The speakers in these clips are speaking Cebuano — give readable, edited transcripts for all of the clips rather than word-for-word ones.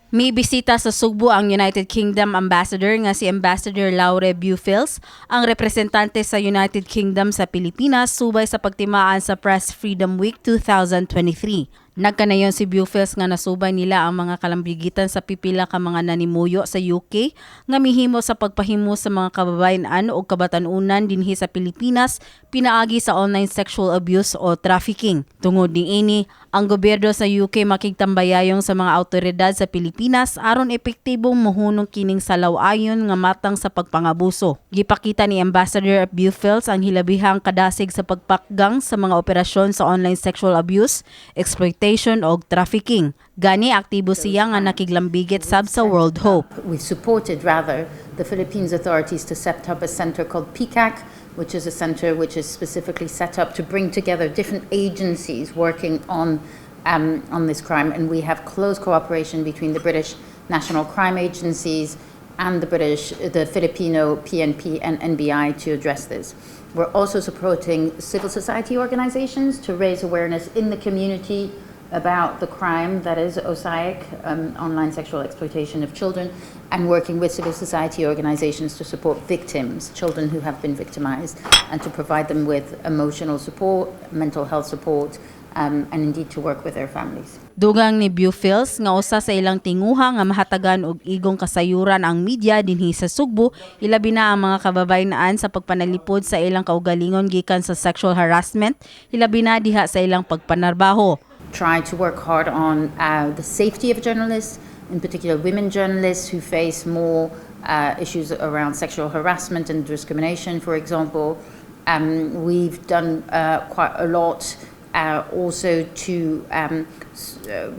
May bisita sa Sugbo ang United Kingdom Ambassador nga si Ambassador Laure Beaufils, ang representante sa United Kingdom sa Pilipinas, subay sa pagtimaan sa Press Freedom Week 2023. Nagkanayon si Beaufils nga nasubay nila ang mga kalambigitan sa pipila ka mga nanimuyo sa UK nga mihimo sa pagpahimo sa mga kababayen-an o kabatan-unan dinhi sa Pilipinas pinaagi sa online sexual abuse o trafficking. Tungod niini, ang gobyerno sa UK makigtambayayong sa mga awtoridad sa Pilipinas aron epektibong mohunong kining salaw-ayon nga matang sa pagpangabuso. Gipakita ni Ambassador Beaufils ang hilabihang kadasig sa pagpakgang sa mga operasyon sa online sexual abuse, exploitation o trafficking. Gani aktibo siya nga nakiglambigit sab sa World Hope. We supported, rather, the Philippines authorities to set up a center called PCAC, which is a center which is specifically set up to bring together different agencies working on this crime. And we have close cooperation between the British national crime agencies and the Filipino PNP and NBI to address this. We're also supporting civil society organizations to raise awareness in the community about the crime that is OSAEC, online sexual exploitation of children, and working with civil society organizations to support victims, children who have been victimized, and to provide them with emotional support, mental health support, and indeed to work with their families. Dugang ni Beaufils nga usa sa ilang tinguha nga mahatagan og igong kasayuran ang media dinhi sa Sugbo, ilabi na ang mga kababayen-an sa pagpanalipod sa ilang kaugalingon gikan sa sexual harassment, ilabi na diha sa ilang pagpanarbaho. Try to work hard on the safety of journalists, in particular women journalists who face more issues around sexual harassment and discrimination, for example. We've done quite a lot also to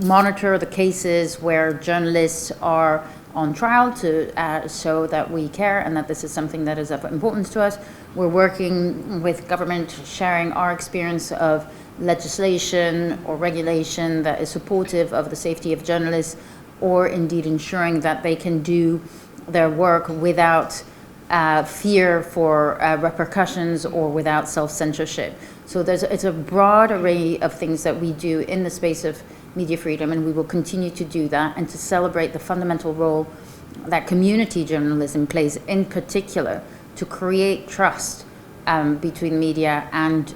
monitor the cases where journalists are on trial to show that we care and that this is something that is of importance to us. We're working with government, sharing our experience of legislation or regulation that is supportive of the safety of journalists or indeed ensuring that they can do their work without fear for repercussions or without self-censorship. So it's a broad array of things that we do in the space of media freedom, and we will continue to do that and to celebrate the fundamental role that community journalism plays in particular to create trust between media and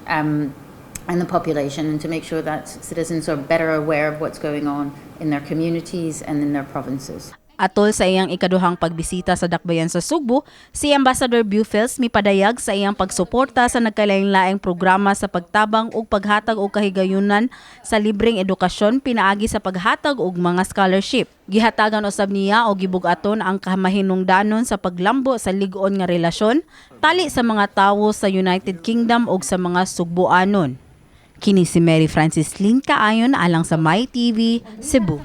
the population and to make sure that citizens are better aware of what's going on in their communities and in their provinces. Atol sa iyang ikaduhang pagbisita sa dakbayan sa Sugbo, si Ambassador Beaufils mipadayag sa iyang pagsuporta sa nagkalain-laing programa sa pagtabang ug paghatag og kahigayunan sa libreng edukasyon pinaagi sa paghatag og mga scholarship. Gihatagan usab niya og gibug-aton ang kamahinungdanon sa paglambo sa lig-on nga relasyon tali sa mga tawo sa United Kingdom ug sa mga Sugboanon. Kini si Mary Francis Lynn Kaayon alang sa My TV, Cebu.